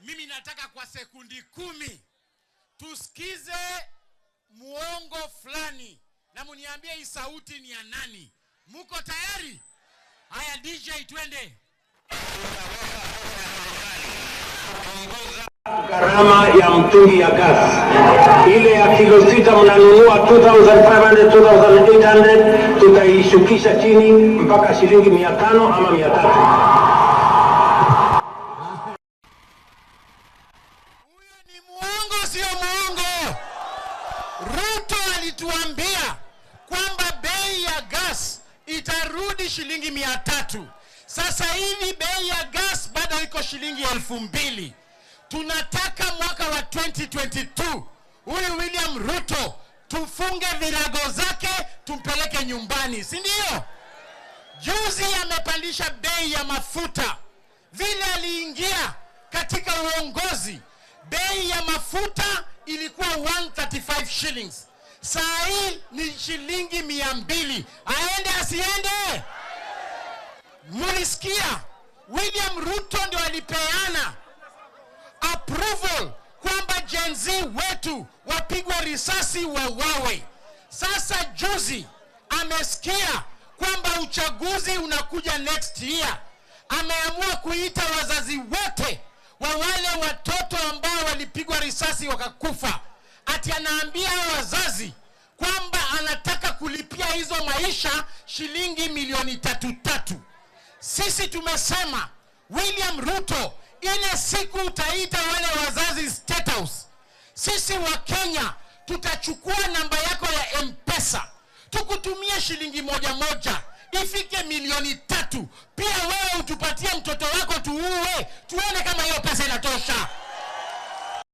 Mimi nataka kwa sekundi 10 tusikize muongo fulani na muniambie hii sauti ni ya nani. Muko tayari? Haya DJ, twende. Gharama ya mtungi ya gas ile ya kilo 6 mnanunua 2500, 2800, tutaishukisha chini mpaka shilingi 500 ama 300. Huyo ni muongo, sio muongo? Ruto alituambia kwamba bei ya gas itarudi shilingi 300. Sasa hivi bei ya gas bado iko shilingi 2000. Tunataka mwaka wa 2022 huyu William Ruto tufunge virago zake tumpeleke nyumbani, si ndio? Juzi amepandisha bei ya mafuta. Vile aliingia katika uongozi, bei ya mafuta ilikuwa 135 shillings. Saa hii ni shilingi 200. Aende asiende? Mulisikia William Ruto ndio alipeana approval kwamba Gen Z wetu wapigwe risasi wauawe. Sasa juzi amesikia kwamba uchaguzi unakuja next year. Ameamua kuita wazazi wote wa wale watoto ambao walipigwa risasi wakakufa. Ati anaambia wazazi kwamba anataka kulipia hizo maisha shilingi milioni 3.3. Sisi tumesema William Ruto, ile siku utaita wale wazazi State House, sisi wa Kenya tutachukua namba yako ya M-Pesa tukutumie shilingi 1 ifike milioni 3. Pia wewe utupatie mtoto wako tuue, tuone kama hiyo pesa inatosha.